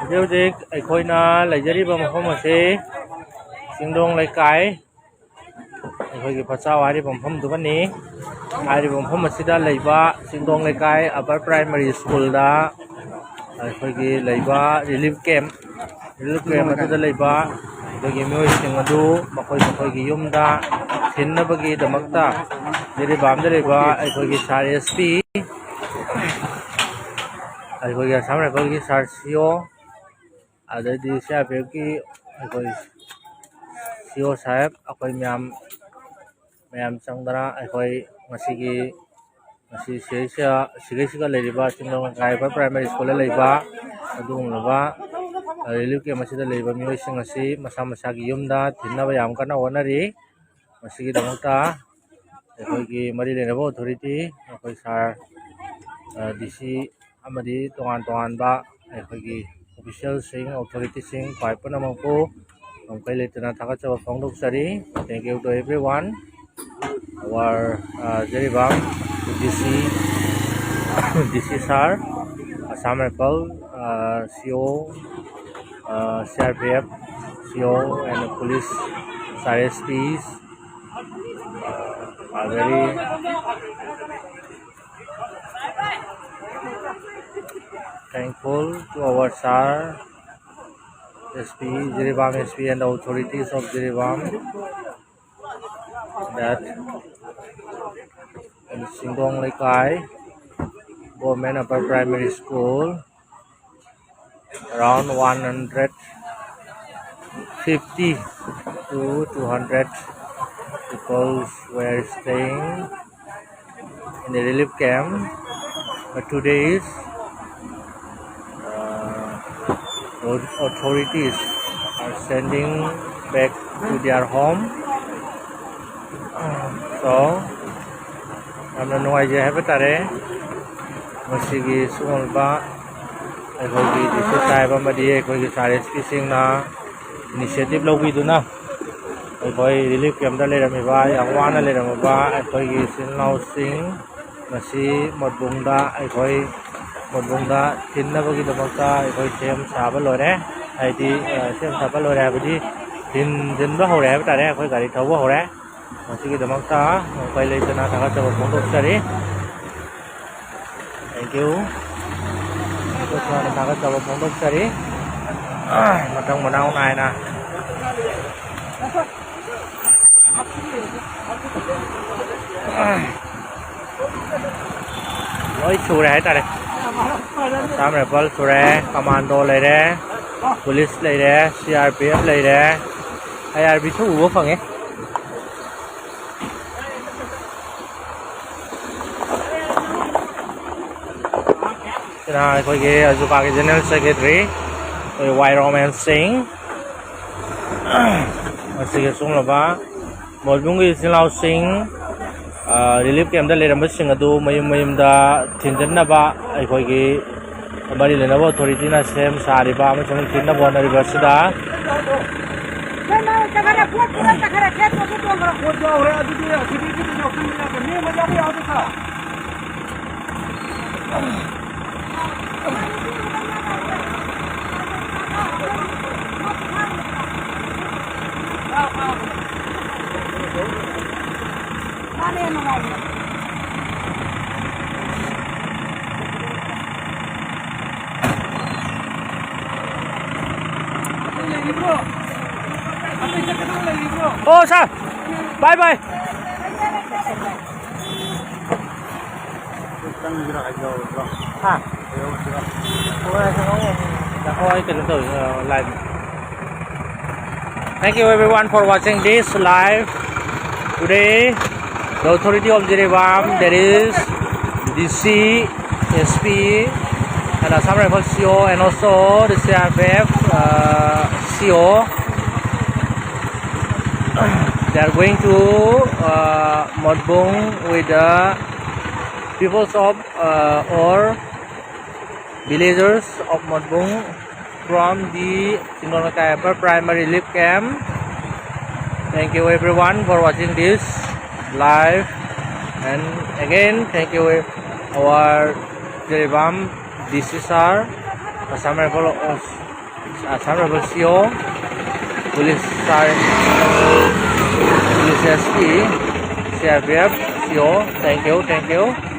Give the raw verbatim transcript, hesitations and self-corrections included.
ꯍꯧꯖꯤꯛ ꯍꯧꯖꯤꯛ ꯑꯩꯈꯣꯏꯅ ꯂꯩꯖꯔꯤꯕ ꯃꯐꯝ ꯑꯁꯤ ꯆꯤꯡꯗꯣꯡ ꯂꯩꯀꯥꯏ, ꯑꯩꯈꯣꯏꯒꯤ ꯐꯠꯆꯥꯎ ꯍꯥꯏꯔꯤꯕ ꯃꯐꯝꯗꯨꯒꯅꯤ꯫ ꯍꯥꯏꯔꯤꯕ ꯃꯐꯝ ꯑꯁꯤꯗ ꯂꯩꯕ ꯆꯤꯡꯗꯣꯡ ꯂꯩꯀꯥꯏ ꯑꯄꯔ ꯄ꯭ꯔꯥꯏꯃꯔꯤ ꯁ꯭ꯀꯨꯜꯗ ꯑꯩꯈꯣꯏꯒꯤ ꯂꯩꯕ ꯔꯤꯂꯤꯐ ꯀꯦꯝꯞ, ꯔꯤꯂꯤꯐ ꯀꯦꯝꯞ ꯑꯗꯨꯗ ꯂꯩꯕ ꯑꯩꯈꯣꯏꯒꯤ ꯃꯤꯑꯣꯏꯁꯤꯡ ꯑꯗꯨ ꯃꯈꯣꯏ ꯃꯈꯣꯏꯒꯤ ꯌꯨꯝꯗ ꯊꯤꯟꯅꯕꯒꯤꯗꯃꯛꯇ ꯖꯤꯔꯤꯕꯥꯝꯗ ꯂꯩꯕ ꯑꯩꯈꯣꯏꯒꯤ ꯁꯥꯔ ꯑꯦꯁ ꯄꯤ, ꯑꯩꯈꯣꯏꯒꯤ ꯑꯁꯥꯝ ꯔꯥꯏꯐꯜꯒꯤ ꯁꯥꯔ ꯁꯤ ꯑꯣ, ꯑꯗꯩꯗꯤ ꯁꯤ ꯑꯥꯔ ꯄꯤ ꯑꯦꯐꯀꯤ ꯑꯩꯈꯣꯏ ꯁꯤ ꯑꯣ ꯁꯥꯍꯦꯕ, ꯑꯩꯈꯣꯏ ꯃꯌꯥꯝ, ꯃꯌꯥꯝ ꯆꯪꯗꯅ ꯑꯩꯈꯣꯏ ꯉꯁꯤꯒꯤ, ꯉꯁꯤ ꯁꯤꯗꯩꯁꯤꯗ, ꯁꯤꯗꯩꯁꯤꯗ ꯂꯩꯔꯤꯕ ꯆꯤꯡꯗꯣꯡ ꯂꯩꯀꯥꯏ ꯄ꯭ꯔꯥꯏꯃꯥꯔꯤ ꯁ꯭ꯀꯨꯜꯗ ꯂꯩꯕ ꯑꯗꯨꯒꯨꯝꯂꯕ ꯔꯤꯂꯤꯐ ꯀꯦꯝꯞ ꯑꯁꯤꯗ ꯂꯩꯔꯤꯕ ꯃꯤꯑꯣꯏꯁꯤꯡ ꯑꯁꯤ ꯃꯁꯥ ꯃꯁꯥꯒꯤ ꯌꯨꯝꯗ ꯊꯤꯟꯅꯕ ꯌꯥꯝ ꯀꯟꯅ ꯍꯣꯠꯅꯔꯤ꯫ ꯃꯁꯤꯒꯤꯗꯃꯛꯇ ꯑꯩꯈꯣꯏꯒꯤ ꯃꯔꯤ ꯂꯩꯅꯕ ꯑꯣꯊꯣꯔꯤꯇꯤ, ꯑꯩꯈꯣꯏ ꯁꯥꯔ, ꯗꯤ ꯁꯤ ꯑꯃꯗꯤ ꯇꯣꯉꯥꯟ ꯇꯣꯉꯥꯟꯕ ꯑꯩꯈꯣꯏꯒꯤ ꯑꯣꯐꯤꯁꯤꯌꯦꯜꯁꯤꯡ, ꯑꯣꯊꯣꯔꯤꯇꯤꯁꯤꯡ, ꯈ꯭ꯋꯥꯏ ꯄꯨꯝꯅꯃꯛꯄꯨ ꯉꯝꯈꯩ ꯂꯩꯇꯅ ꯊꯥꯒꯠꯆꯕ ꯐꯣꯡꯗꯣꯛꯆꯔꯤ꯫ Thank you to everyone. Our, uh, Jiribam D C, D C sir, Assam Rifle, uh, C O, uh, C R P F, C O and police, sir S Ps, uh, are very thankful to our sir S P, Jiribam S P and the authorities of Jiribam that in Singdong Lekai Government Upper Primary School, around one hundred fifty to two hundred people were staying in the relief camp. But today is, uh, the authorities are sending back to their home. So, ꯌꯥꯝꯅ ꯅꯨꯡꯉꯥꯏꯖꯩ ꯍꯥꯏꯕ ꯇꯥꯔꯦ꯫ ꯃꯁꯤꯒꯤ ꯁꯤꯒꯨꯝꯂꯕ ꯑꯩꯈꯣꯏꯒꯤ ꯗꯤ ꯁꯤ ꯁꯥꯍꯦꯕ ꯑꯃꯗꯤ ꯑꯩꯈꯣꯏꯒꯤ ꯁꯥꯔ ꯑꯦꯁ ꯄꯤꯁꯤꯡꯅ initiative ꯂꯧꯕꯤꯗꯨꯅ ꯑꯩꯈꯣꯏ ꯔꯤꯂꯤꯐ ꯀꯦꯝꯞꯇ ꯂꯩꯔꯝꯃꯤꯕ, ꯌꯥꯝ ꯋꯥꯅ ꯂꯩꯔꯝꯃꯤꯕ ꯑꯩꯈꯣꯏꯒꯤ ꯏꯆꯤꯜ ꯏꯅꯥꯎꯁꯤꯡ ꯉꯁꯤ ꯃꯣꯠꯕꯨꯡꯗ ꯑꯩꯈꯣꯏ ꯃꯣꯠꯕꯨꯡꯗ ꯊꯤꯟꯅꯕꯒꯤꯗꯃꯛꯇ ꯑꯩꯈꯣꯏ ꯁꯦꯝ ꯁꯥꯕ ꯂꯣꯏꯔꯦ꯫ ꯍꯥꯏꯗꯤ, ꯑ, ꯁꯦꯝ ꯁꯥꯕ ꯂꯣꯏꯔꯦ ꯍꯥꯏꯕꯗꯤ ꯊꯤꯟꯖꯤꯟꯕ ꯍꯧꯔꯦ ꯍꯥꯏꯕ ꯇꯥꯔꯦ꯫ ꯑꯩꯈꯣꯏ ꯒꯥꯔꯤ ꯊꯧꯕ ꯍꯧꯔꯦ꯫ ꯃꯁꯤꯒꯤꯗꯃꯛꯇ ꯎꯄꯥꯏ ꯂꯩꯇꯅ ꯊꯥꯒꯠꯆꯕ ꯐꯣꯡꯗꯣꯛꯆꯔꯤ꯫ Thank you꯫ ꯊꯥꯒꯠꯆꯕ ꯐꯣꯡꯗꯣꯛꯆꯔꯤ꯫ ꯃꯊꯪ ꯃꯅꯥꯎ ꯅꯥꯏꯅ ꯂꯣꯏ ꯁꯨꯔꯦ ꯍꯥꯏꯇꯥꯔꯦ꯫ ꯑꯁꯥꯝ ꯔꯥꯏꯐꯜ ꯁꯨꯔꯦ, ꯀꯃꯥꯟꯗꯣ ꯂꯩꯔꯦ, ꯄꯨꯂꯤꯁ ꯂꯩꯔꯦ, ꯁꯤ ꯑꯥꯔ ꯄꯤ ꯑꯦꯐ ꯂꯩꯔꯦ, ꯑꯥꯏ ꯑꯥꯔ ꯕꯤꯁꯨ ꯎꯕ ꯐꯪꯉꯦ꯫ ꯁꯤꯅ ꯑꯩꯈꯣꯏꯒꯤ ꯑꯖꯨꯀꯥꯒꯤ ꯖꯦꯅꯔꯦꯜ ꯁꯦꯀ꯭ꯔꯦꯇꯔꯤ, ꯑꯩꯈꯣꯏ ꯋꯥꯏ ꯔꯣꯃꯦꯟ ꯁꯤꯡ꯫ ꯑꯁꯤꯒꯤ ꯑꯁꯨꯝꯂꯕ ꯃꯣꯠꯕꯨꯡꯒꯤ ꯏꯆꯤꯜ ꯏꯅꯥꯎꯁꯤꯡ, ꯑ, ꯔꯤꯂꯤꯐ ꯀꯦꯝꯞꯇ ꯂꯩꯔꯝꯕꯁꯤꯡ ꯑꯗꯨ ꯃꯌꯨꯝ ꯃꯌꯨꯝꯗ ꯊꯤꯟꯖꯤꯟꯅꯕ ꯑꯩꯈꯣꯏꯒꯤ ꯃꯔꯤ ꯂꯩꯅꯕ ꯑꯣꯊꯣꯔꯤꯇꯤꯅ ꯁꯦꯝ ꯁꯥꯔꯤꯕ ꯑꯃꯁꯨꯡ ꯊꯤꯟꯅꯕ ꯍꯣꯠꯅꯔꯤꯕ ꯑꯁꯤꯗ ꯑꯣ, ꯁꯥꯔ, ꯕꯥꯏ ꯕꯥꯏ꯫ ꯍꯥ? ꯍꯣꯏ, ꯀꯩꯅꯣ ꯇꯧꯔꯤ, ꯑ, live꯫ Thank you everyone for watching this live. Today, the authority of Jiribam, there is D C, S P, and Assam Rifle C O, and also the C R P F, uh, C O. They are going to, uh, Motbung with the peoples of, uh, or villagers of Motbung from the Tingkong Nakai Upper Primary Relief Camp. Thank you everyone for watching this live. And again, thank you our Jiribam D C sir, Assam Rifle, uh, Assam Rifle C O, Police sir, Police S P, C R P F C O, thank you, thank you.